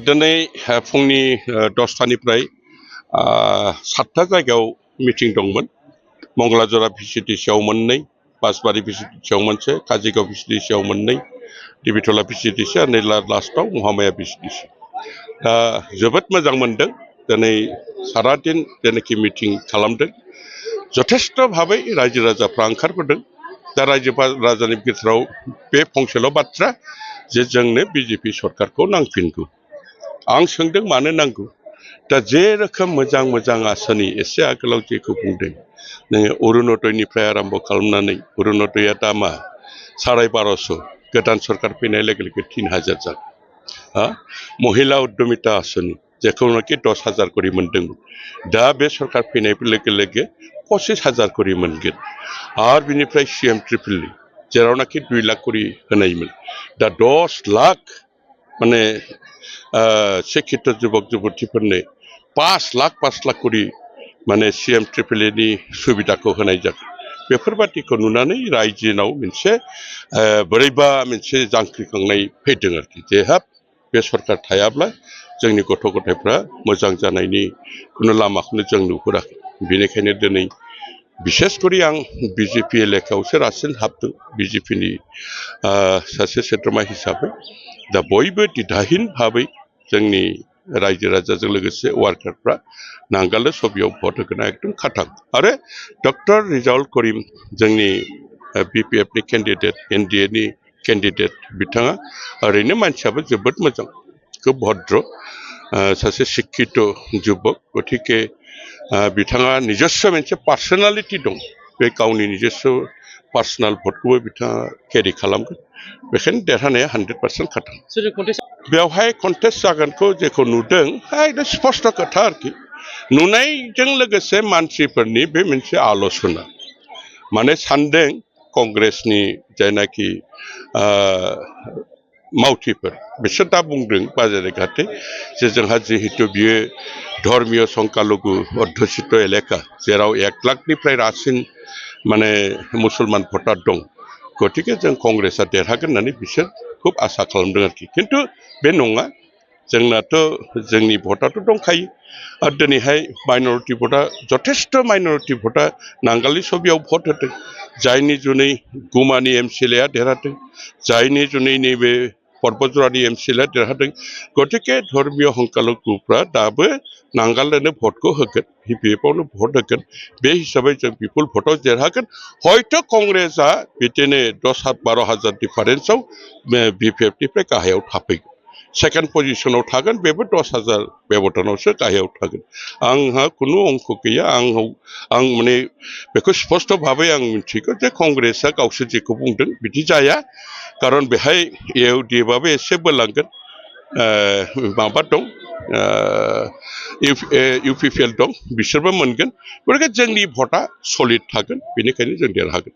दिनै फुंनि 10टानिफ्राय 7टा जायगायाव मिटिं दंमोन। मंगलाजरा भिसिडिसिआव मोननै, बासबारि भिसिडिसिआव मोनसे, काजिगाव भिसिडिसिआव मोननै, दिबिथला भिसिडिसि आरो नै लास्टआव महामाया भिसिडिसि। दा जोबोद मोजां मोनदों दिनै सारा दिन जेनाखि मिटिं खालामदों जथेस्थ' भाबै रायजो राजाफ्रा ओंखारबोदों। दा रायजो राजानि गेजेराव बे फंसेल' बाथ्रा जे जोंनो बिजेपि सरकारखौ नांफिनगौ। आं सोंदों मानो नांगौ। दा जे रोखोम मोजां मोजां आसनि एसे आगोलाव जेखौ बुंदों नोङो अरुणोदयनिफ्राय आरम्भ खालामनानै अरुणोदया दा मा 1250 गोदान सरकार फैनाय लोगो लोगो 3000 जागोन। महिला उद्यमिता आसनि जेखौनाखि 10,000 करि मोनदोंमोन दा बे सरकार फैनाय लोगो लोगो 25,000 करि मोनगोन। आरो बिनिफ्राय CM ट्रिपल जेरावनाखि 2 लाख करि होनायमोन दा 10 लाख माने शिक्षित जुबक जुबतीफोरनो 5 लाख करि माने CM ट्रिपल नि सुबिदाखौ होनाय जागोन। बेफोरबादिखौ नुनानै रायजोनाव मोनसे बोरैबा मोनसे जांख्रिखांनाय फैदों आरोखि जे हाब बे सरकार थायाब्ला जोंनि गथ' गथायफ्रा मोजां जानायनि खुनु लामाखौनो जों नुहुराखै। बेनिखायनो दिनै बिसेस करि आं बिजेपि एलेकायावसो रासिन हाबदों बिजेपिनि सासे सोद्रोमा हिसाबै। दा बयबो दिदाहिन भाबै जोंनि रायजो राजाजों लोगोसे वार्कारफ्रा नांगाल सबियाव भट होगोन एकदम खाथां। आरो डक्टर रिजाउल करिम जोंनि BPF नि केन्डिडेट NDA नि केन्डिडेट बिथाङा ओरैनो मानसियाबो जोबोद मोजां, खोब भद्र, सासे शिक्षित जुबक। गतिके बिथाङा निजस्व मोनसे पार्सनालिटि दं। बे गावनि निजस्व पार्सनाल भटखौबो बिथाङा केरि खालामगोन। बेखायनो देरहानाया 100% खाथां। बेवहाय कन्टेस्ट जागोनखौ जेखौ नुदों एकदम स्पष्ट खोथा आरोखि। नुनायजों लोगोसे मानसिफोरनि बे मोनसे आल'सना माने सानदों कंग्रेसनि जायनाखि मावथिफोर बिसोर दा बुंदों बाजारे घाटे जे जोंहा जिहेतु बियो धर्मीय संख्यालघु अध्युषित एलेका जेराव 1 लाखनिफ्राय रासिन माने मुसलमान भटार दं। गतिके जों कंग्रेसआ देरहागोन होननानै बिसोर खुब आसा खालामदों आरोखि। खिन्थु बे नङा। जोंनाथ' जोंनि भटआथ' दंखायो। आरो दिनैहाय माइनरिटि भटआ जथेस्थ माइनरिटि भटआ नांगालनि सबियाव भट होदों। जायनि जुनै गुमानि MCLA आ देरहादों, जायनि जुनै नैबे पर्बतजरानि MCLA आ देरहादों। गतिके धर्मीय संख्यालघुफ्रा दाबो नांगालनो भटखौ होगोन, BPF आवनो भट होगोन। बे हिसाबै जों बिपुल भटआव देरहागोन। हयथ' कंग्रेसआ बिदिनो 10-12 हाजार डिफारेन्सआव BPF निफ्राय गाहायाव थाफैगोन। सेकेन्ड पजिशनाव थागोन, बेबो 10,000 बेब'टानावसो गाहायाव थागोन। आंहा खुनु अंक गैया। आं माने बेखौ स्पष्ट भाबै आं मिथिगौ जे कंग्रेसआ गावसोर जेखौ बुंदों बिदि जाया। खारन बेहाय AUDF आबो एसे बोलांगोन, माबा दं, UPPL दं, बिसोरबो मोनगोन। गतिके जोंनि भटआ सलिड थागोन, बेनिखायनो जों देरहागोन।